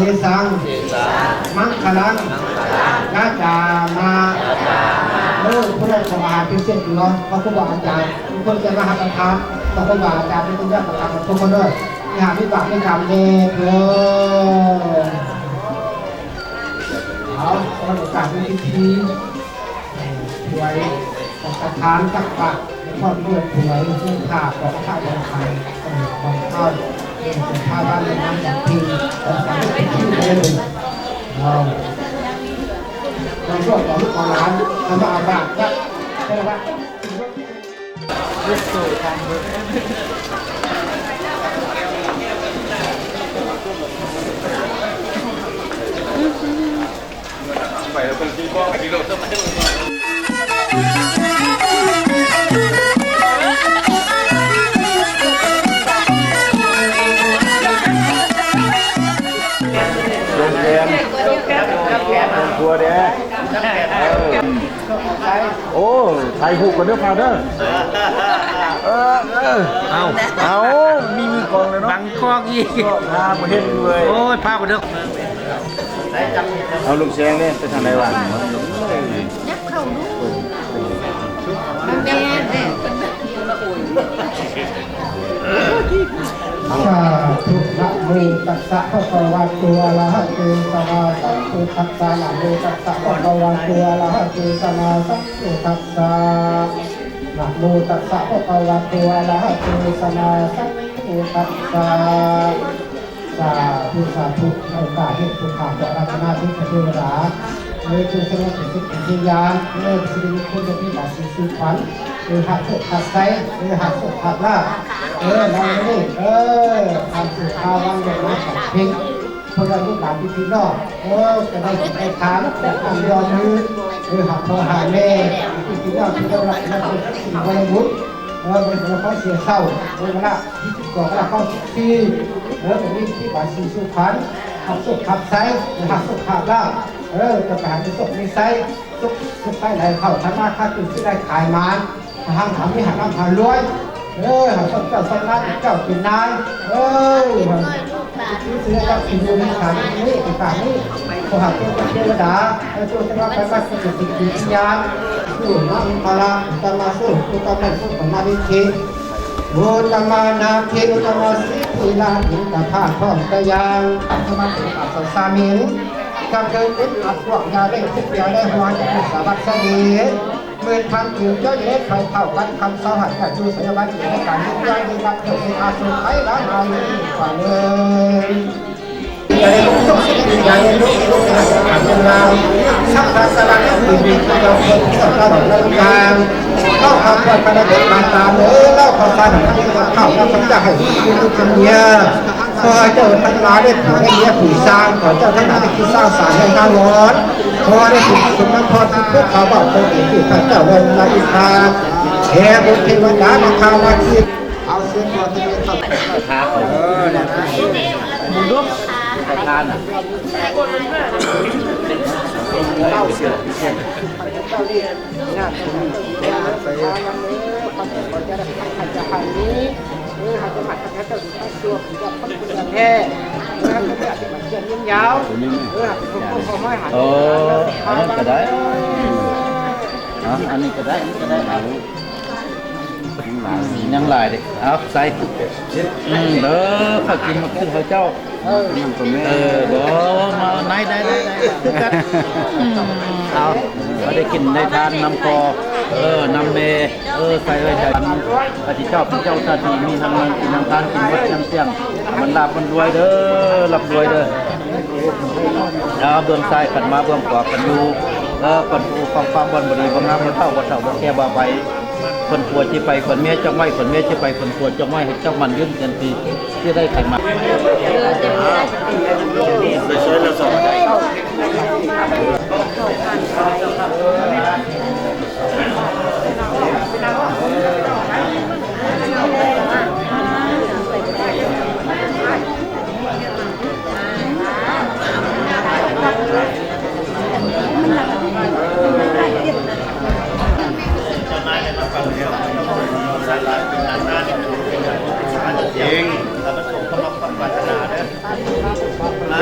ເສສັງ ມັງຄະລັງ ຍະຈາມະ. ເອີ ຜູ້ໃດຂໍອາຫານເປັນເຊັດເນາະ ພະຄູບາອາຈານ ເພິ່ນຈະມາຮັບປະທານ ພະຄູບາອາຈານເພິ່ນຈະມາຮັບປະທານທຸກຄົນເດີ. ມີຫາ ມີບາບ ມີກຳແດ່ເດີ. ເອົາ ເປີດໂອກາດໃນພິທີ ເອີ ຖວາຍສັງຄະທານ ຕັກບາດ ໃນຄວາມເດືອດຖວາຍ ເຊິ່ງພາບອກພາບອອກໄປ ເອີ ຂອງເຮົາ ເອີ ເປັນພາບບ້ານໃນນາມຈັກພິງ ຂອງສາມເປັນທີ່ເດີ. ເອົາ ໃນຊ່ວງຂອງລູກຂອງຫຼານ ເອົາມາອາບາດ ແຕ່ວ່າ ໂຮງແຮມ ໂຮງຄົວເດ້. ເອີ ໂອ້ ຖ່າຍຮູບກັນເດີພາເດີ. ເອີ ເອີ ເອົາ ເອົາ ມີ ມີກ້ອງເລີຍເນາະ ບັງກ້ອງອີກ ພາບໍ່ເຫັນເວີຍ. ໂອ້ຍ ພາບໍ່ເດີ. ເອົາ ລຸງແສງເດ້ ໄປທາງໃດວະ? ຍັບເຂົ້າລູກ ມັນແມ່ນເດ້. ສາທຸ ນະໂມຕັດສະ ພະຄະວະໂຕ ອະລະຫະໂຕ ສຳມາສຳພຸດທັດສະ ນະໂມຕັດສະ ພະຄະວະໂຕ ອະລະຫະໂຕ ສຳມາສຳພຸດທັດສະ ນະໂມຕັດສະ ພະຄະວະໂຕ ອະລະຫະໂຕ ສຳມາສຳພຸດທັດສະ. ສາທຸ ສາທຸ ໃຫ້ໂອກາດເທບຜູ້ຂ້າ ອາລາທະນາ ເທບເທວະດາ ເອີ ຈົ່ງສະຫງົບເປັນສິດເປັນພະຍານ ເອີ ຊິໄດ້ມີຄົນໄດ້ມີບາດສີສູ່ຂວັນ ເອີ ຮັບໂຊກຮັບໄຊ ເອີ ຮັບໂຊກຮັບລາບ ເອີ ໃນມື້ນີ້ ເອີ ທ່ານຜູ້ພາວັນໄດ້ມາສາເພັງ ເພິ່ນວ່າລູກຫຼານພີ່ນ້ອງ ເອີ ຈະໄດ້ກິນໄດ້ທານ ແບບອັນຍອມມື ເອີ ຫາພໍ່ຫາແມ່ ພີ່ນ້ອງທີ່ໄດ້ຮັບ ເອີ ບໍ່ໄດ້ບຸນ ເອີ ບໍ່ໄດ້ບຸນ ຂໍເສຍເສົ້າ ເອີ ມາລະ ສິບສອງ ມາລະ ເກົ້າສິບສີ່ ເອີ ກໍມີທີ່ບາດສີສູ່ຂວັນ ຮັບໂຊກຮັບໄຊ ຮັບໂຊກຮັບລາບ ເອີ ຈະໄປຫາມີໂຊກມີໄຊ ສຸກ ສຸກໄຊໄຫຼເຂົ້າ ທຳມາຄ້າຂຶ້ນ ຊື້ໄດ້ຂາຍໝານ ຫາຮັ່ງຫາມີ ຫາລ່ຳຫາລວຍ ເອີ ໃຫ້ສົມເຈົ້າສົມນາຍ ເປັນເຈົ້າເປັນນາຍ ເອີ ໃຫ້ຊື່ສຽງກັບທີ່ຢູ່ໃນສານນີ້ ໃນສານນີ້ ຂໍໃຫ້ເທວະເທວະດາ ໃຫ້ໂຊກໃຫ້ລາບ ໃຫ້ມາເປັນສິດເປັນພະຍານ ອຸມະອຸມະລະ ອຸຕະມະ ສຸ ອຸຕະມະ ສຸ ສຳມາທິ ອຸຕະມານາທິ ອຸຕະມະ ສິດທິລາ ອຸຕະພາ ພ້ອມກະຍັງ ອາຕະມາ ເປັນອາສາສາມິງ ຈັກເດີນເປັນອາພວກ ຢ່າໄດ້ຄິດ ຢ່າໄດ້ຫົວ ຈະເປັນສະຫວັດສະເດ ໝື່ນພັນປີ ເຈົ້າເຮັດໄຟເຜົາກັນ ຄຳເຊົາໃຫ້ເຈົ້າຢູ່ໄສ ວັນດີໃນການເຮັດວຽກ ມີວັດເກີດ ເປັນອາສົມໄຂ ຫຼາຍອາຍຸກວ່າເດີ. ຢ່າໄດ້ລຸກຕົກ ຢ່າໄດ້ລຸກ ລຸກໃຫ້ສະຫວັດເປັນລາວ ສັກກາລະນະ ຄືມີເຈົ້າຄົນເຈົ້າຕະຫຼອດລະການ ເຮົາເຂົ້າພວດພະນະເດດບາດຕາເດີ ເຮົາເຂົ້າສານທຳເດ ເຂົ້ານຳພະເຈົ້າໃຫ້ຄືຄືເມຍ ຂໍເຈົ້າທັງຫຼາຍໄດ້ຜູ້ໄດ້ເມຍຜູ້ສ້າງ ຂໍເຈົ້າທັງຫຼາຍໄດ້ຄືສ້າງສານໃຫ້ທາງນອນ ຂໍໄດ້ຜູ້ສົມນຳພອນ ຜູ້ເຂົາເວົ້າຄົນທີ່ພະເຈົ້າເລີນລະອິດທາ ເທວະບຸດເທວະດາ ນາຄານາຄີ ເອົາເສຍງກ່ອນທີ່ເຂົາ ເອີ ນັ້ນນະ ບຸນດຸ ປະທານນະ ເຈົ້ານີ້ ງານ ເອີ ເຂົາເຈົ້າກໍຈະໄດ້ ເຂົາເຈົ້າໃຫ້ມີ ເອີ ເຮົາຈະມາ ເຂົາເຈົ້າ ເຈົ້າ ເຈົ້າ ເຈົ້າແທ້ ເອີ ເຮົາຈະໄດ້ ເປັນເພື່ອນຍາວ ເອີ ເຮົາເປັນຄົນ ເອີ ອັນນັ້ນກໍໄດ້ ເອົາ ອັນນີ້ກໍໄດ້ ອັນນີ້ກໍໄດ້ ເອົາ ຍັງຫຼາຍເດ້ ເອົາ ໃສ່ ອືມ ເດີ ຂ້າກິນໝາກຊື່ເຂົາເຈົ້າ ເອີ ເອີ ບໍ່ ມາ ໄດ້ ໄດ້ ໄດ້ ຄືກັນ ອືມ ເອົາ ກໍໄດ້ກິນໄດ້ທານນຳພໍ່ ເອີ ນຳແມ່ ເອີ ໃສ່ໄວ້ໃຈ ພະເຈົ້າເປັນເຈົ້າຊາດດີ ມີທັງນັ່ງກິນທັງທານ ກິນໝົດຍັງສ່ຽງ ໃຫ້ມັນລາບມັນລວຍເດີ ລາບລວຍເດີ ເອົາ ເບື້ອງຊ້າຍກັນມາ ເບື້ອງຂວາກັນຢູ່ ເອີ ຄົນຜູ້ຟັງຄວາມບ່ອນບໍ່ດີບໍ່ງາມ ບໍ່ເຖົ້າບໍ່ເຖົ້າບໍ່ແກ່ບໍ່ໄປ ຄົນຜົວຊິໄປ ຄົນເມຍຈອງໄວ້ ຄົນເມຍຊິໄປ ຄົນຜົວຈອງໄວ້ ໃຫ້ເຈົ້າໝັ້ນຍືນແສນປີ ຊິໄດ້ໄຂມາ ໄປຊ່ວຍແລ້ວສອງ ເອງ ແລ້ວມັນສົມຄຳປັດຖະໜາເດີ ນາ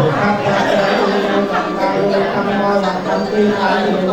ປັດຈະເຕ ເອ ປັດຈາເຍ ທຳມະ ທຳເຕ ອາເອ